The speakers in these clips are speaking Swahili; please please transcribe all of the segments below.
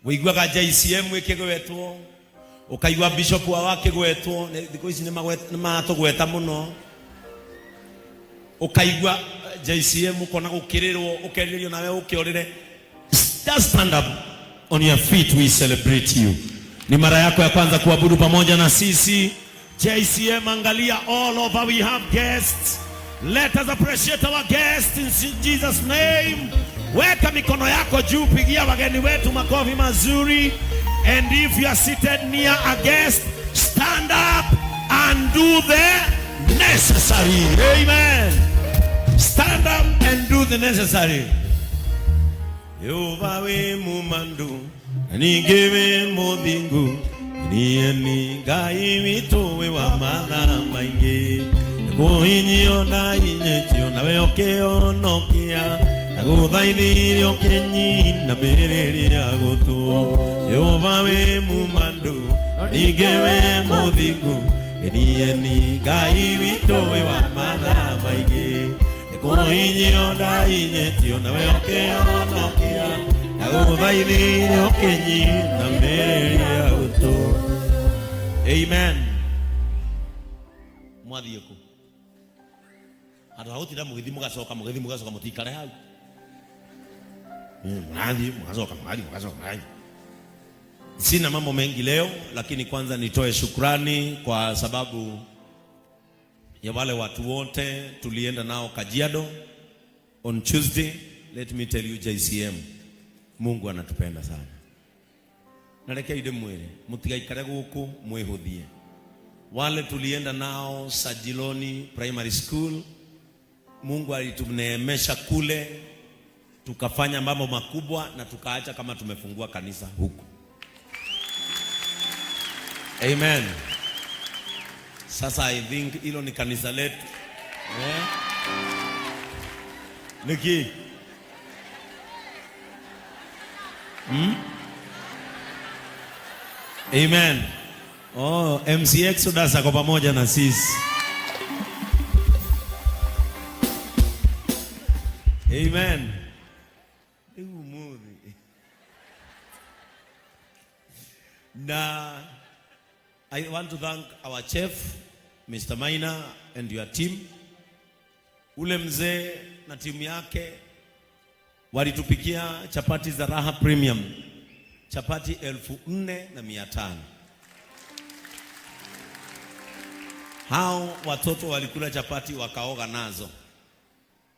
Wĩiguaga JCM ĩkĩgwetwo, ũkaigua bishop wao akĩgwetwo, thikũ ici nĩ maratũgweta mũno. Ũkaigua JCM ũkona gũkĩrĩrwo, ũkerirĩrio nawe ũkĩorĩre. Just stand up on your feet, we celebrate you. Ni mara yako ya kwanza kuabudu pamoja na sisi JCM. Angalia, all over we have guests. Let us appreciate our guests in Jesus name. Weka mikono yako juu, pigia wageni wetu makofi mazuri. And if you are seated near a guest, stand up and do the necessary. Amen. Stand up and do the necessary. Yehova wĩ mũmandu na ningĩ wĩ mũthingu, niĩ nĩ Ngai witũ wĩ wa matha maingĩ. Kũhinyio ndahinyĩtio nawe ũkĩhonokia, ndagũthaithire ũkĩnyinamĩrĩria gũtũ. Yehova wĩ mũmandu na ningĩ wĩ mũthingu, niĩ nĩ Ngai witũ wĩ wa matha maingĩ. Kũhinyio ndahinyĩtio nawe ũkĩhonokia, ndagũthaithire ũkĩnyinamĩrĩria gũtũ. Amen. Mwathiĩ kũ? Handũ ha gũtinda mũgĩthiĩ mũgacoka, mũgĩthiĩ mũgacoka, mũtikare hau. Mũrathiĩ mũgacoka, mũrathiĩ mũgacoka, mũrathiĩ. Sina mambo mengi leo, lakini kwanza nitoe shukrani kwa sababu ya wale watu wote tulienda nao Kajiado on Tuesday. Let me tell you JCM, Mungu anatupenda sana. Na reke ndĩmwĩre mũtigaikare gũkũ mwĩhũthie. Wale tulienda nao Sajiloni Primary School, Mungu alituneemesha kule, tukafanya mambo makubwa na tukaacha kama tumefungua kanisa huku. Amen. Sasa I think hilo ni kanisa letu. Eh? Niki? Amen. Oh, MC Exodus ako pamoja na sisi. Amen. Umuthi. Na I want to thank our chef, Mr. Maina and your team. Ule mzee na timu yake walitupikia chapati za Raha Premium, chapati 4,500. Hao watoto walikula chapati wakaoga nazo,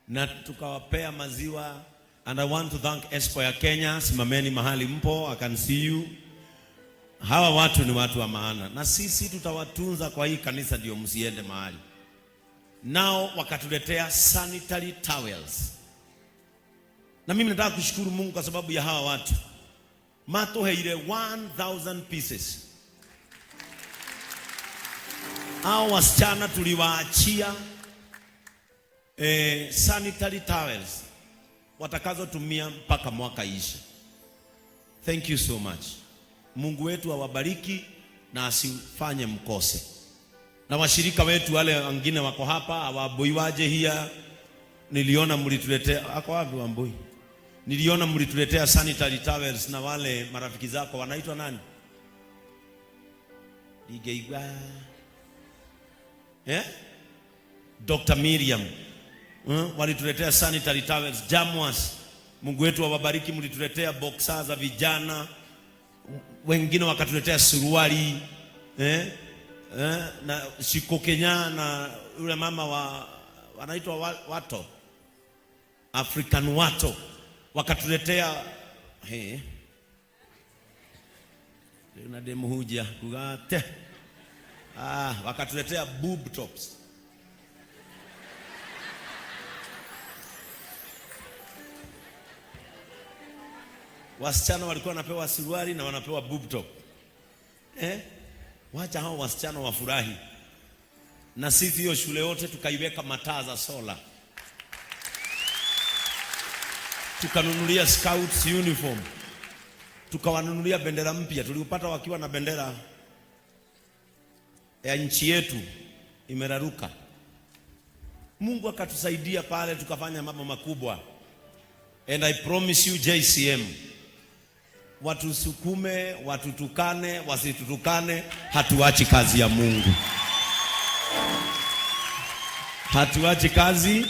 na tukawapea maziwa. And I want to thank Esquire Kenya. Simameni mahali mpo, I can see you. Hawa watu ni watu wa maana, na sisi tutawatunza kwa hii kanisa, ndio msiende mahali. Nao wakatuletea sanitary towels, na mimi nataka kushukuru Mungu kwa sababu ya hawa watu matuheire 1000 pieces. Hao wasichana tuliwaachia sanitary towels watakazotumia mpaka mwaka ishe. Thank you so much. Mungu wetu awabariki na asifanye mkose. Na washirika wetu wale wengine wako hapa, awaboi waje hia. Niliona mlituletea, ako wapi Wambui? Niliona mlituletea sanitary towels na wale marafiki zako wanaitwa nani? Ligeigwa. Eh? Dr. Miriam. Walituletea sanitary towels, Jamwas. Mungu wetu awabariki, mlituletea boxer za vijana. Wengine wakatuletea suruali, eh? Na Shiko Kenya na yule mama wa wanaitwa Wato, African Wato, wakatuletea hey. Na demu huja kugate. Wakatuletea boob tops. Wasichana walikuwa wanapewa suruali na wanapewa boob top. Wacha hao wasichana wafurahi. Na sisi hiyo shule yote tukaiweka mataa za sola. Tukanunulia scouts uniform. Tukawanunulia bendera mpya. Tuliupata wakiwa na bendera ya nchi yetu imeraruka. Mungu akatusaidia pale, tukafanya mambo makubwa. And I promise you JCM, Watusukume, watutukane, wasitutukane, hatuachi kazi ya Mungu, hatuachi kazi.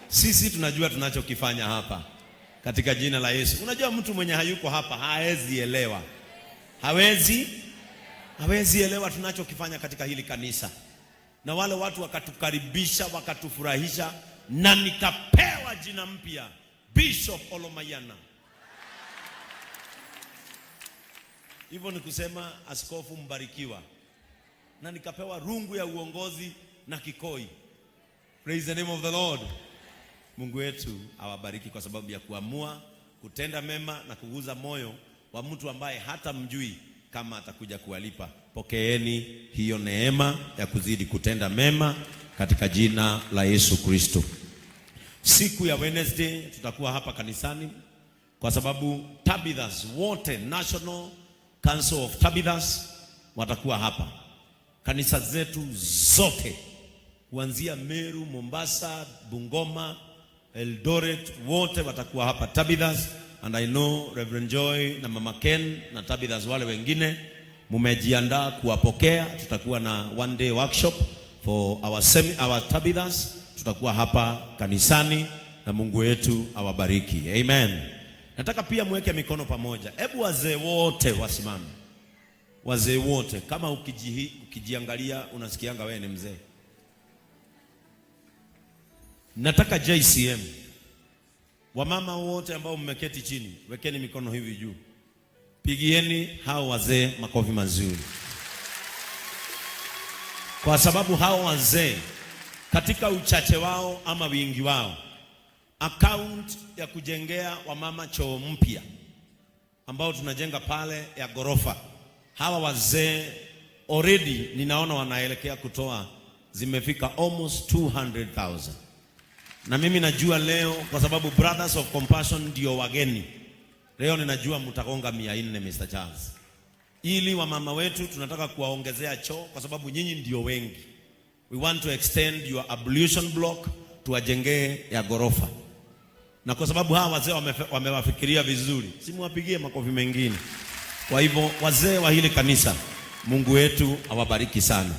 Sisi tunajua tunachokifanya hapa katika jina la Yesu. Unajua mtu mwenye hayuko hapa hawezi elewa, hawezi elewa tunachokifanya katika hili kanisa. Na wale watu wakatukaribisha, wakatufurahisha, na nikapewa jina mpya, Bishop Olomayana. Hivyo ni kusema askofu mbarikiwa, na nikapewa rungu ya uongozi na kikoi. Praise the name of the Lord. Mungu wetu awabariki kwa sababu ya kuamua kutenda mema na kuguza moyo wa mtu ambaye hata mjui kama atakuja kuwalipa. Pokeeni hiyo neema ya kuzidi kutenda mema katika jina la Yesu Kristo. Siku ya Wednesday tutakuwa hapa kanisani kwa sababu Tabithas wote, National Council of Tabithas watakuwa hapa. Kanisa zetu zote kuanzia Meru, Mombasa, Bungoma, Eldoret, wote watakuwa hapa Tabithas, and I know Reverend Joy na Mama Ken na Tabithas wale wengine mumejiandaa kuwapokea. Tutakuwa na one day workshop for our Tabithas. Tutakuwa hapa kanisani na Mungu wetu awabariki. Amen. Nataka pia mweke mikono pamoja. Hebu wazee wote wasimame. Wazee wote, kama ukijiangalia unasikianga wewe ni mzee. Nataka JCM, wamama wote ambao mmeketi chini, wekeni mikono hivi juu, pigieni hao wazee makofi mazuri, kwa sababu hao wazee katika uchache wao ama wingi wao, account ya kujengea wamama choo mpya ambao tunajenga pale ya ghorofa, hawa wazee already ninaona wanaelekea kutoa, zimefika almost 200,000. Na mimi najua leo kwa sababu Brothers of Compassion ndio wageni leo, ninajua mtagonga 400 Mr. Charles, ili wamama wetu tunataka kuwaongezea choo kwa sababu nyinyi ndio wengi. We want to extend your ablution block, tuwajengee ya ghorofa, na kwa sababu hawa wazee wamewafikiria vizuri, simuwapigie makofi mengine. Kwa hivyo wazee wa hili kanisa, Mungu wetu awabariki sana.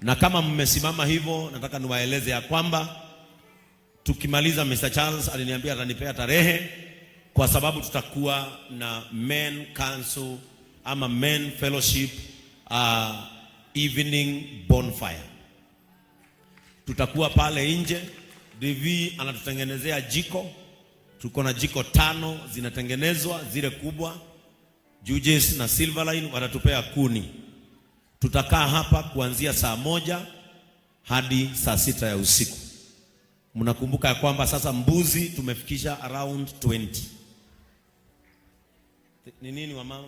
Na kama mmesimama hivyo, nataka niwaeleze ya kwamba tukimaliza, Mr. Charles aliniambia atanipea tarehe, kwa sababu tutakuwa na men council ama men fellowship evening bonfire. Tutakuwa pale nje, DV anatutengenezea jiko. Tuko na jiko 5 zinatengenezwa zile kubwa. Jujes na Silverline watatupea kuni. Tutakaa hapa kuanzia saa 1 hadi saa 6 ya usiku. Mnakumbuka ya kwamba sasa mbuzi tumefikisha around 20. Ni nini wamama?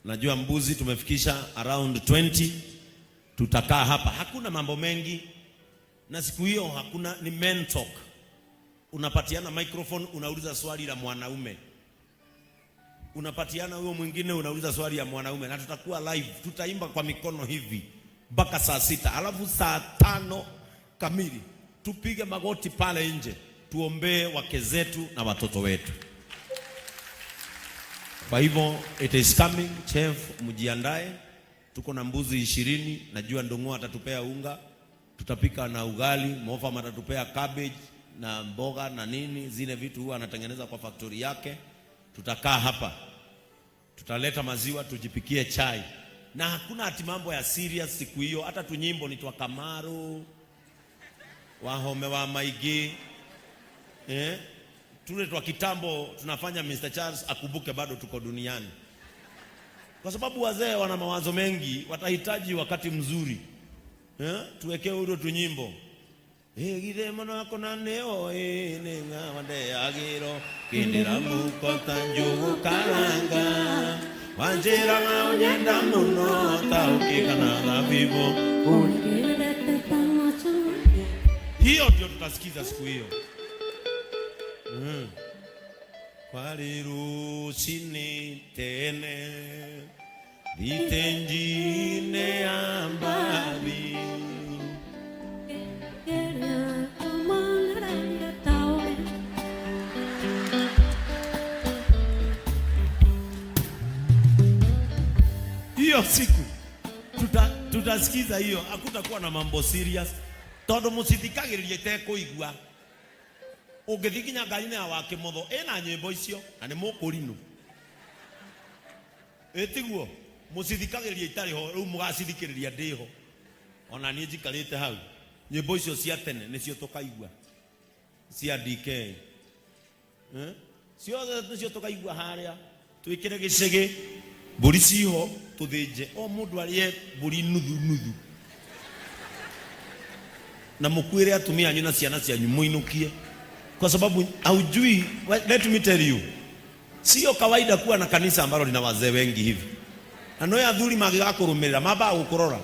Najua mbuzi tumefikisha around 20. Tutakaa hapa, hakuna mambo mengi, na siku hiyo hakuna, ni men talk. Unapatiana microphone, unauliza swali la mwanaume, unapatiana huyo mwingine, unauliza swali ya mwanaume, na tutakuwa live, tutaimba kwa mikono hivi mpaka saa 6, alafu saa 5 kamili tupige magoti pale nje, tuombee wake zetu na watoto wetu. Kwa hivyo it is coming, chef, mjiandae. Tuko na mbuzi 20, najua Ndung'u atatupea unga, tutapika na ugali, Mofam atatupea cabbage na mboga na nini, zile vitu huwa anatengeneza kwa factory yake. Tutakaa hapa, tutaleta maziwa, tujipikie chai, na hakuna ati mambo ya serious siku hiyo. Hata tunyimbo ni twa Kamaru, Wahome wa Maigi, tule twa kitambo tunafanya Mr. Charles akumbuke bado tuko duniani, kwa sababu wazee wana mawazo mengi, watahitaji wakati mzuri. Tuwekee uro tunyimbo Egire mono akona neo ene ngawande agiro kindira muko tanjugu karanga wanjira ngaunyenda muno taukikana thabibu. Hiyo ndio tutasikiza siku hiyo. Kwalirushini tene vitenjine ambabi. Hiyo siku tutasikiza hiyo, hakutakuwa na mambo serious tondu mucithikagiriria itekũigua. Ũngĩthiĩ nginya ngari-inĩ ya Wakĩmotho ĩna nyĩmbo icio na nĩ mũkũrinũ, ĩtiguo mũcithikagĩrĩria itarĩ ho. Rĩu mũgacithikĩrĩria ndĩ ho, ona niĩ njikarĩte hau. Nyĩmbo icio cia tene nĩcio tũkaigua cia DK, eh? Ciothe nĩcio tũkaigua harĩa. Twĩkĩre gĩcĩgĩ, mbũri ciho, tũthĩnje, o mũndũ arĩe mbũri nuthu nuthu, na mũkuĩre atumia anyu na ciana cianyu mũinũkie, kwa sababu haujui. Let me tell you, sio kawaida kuwa na kanisa ambalo lina wazee wengi hivi, na no athuri mangĩgakũrũmĩrĩra mambaga gũkũrora.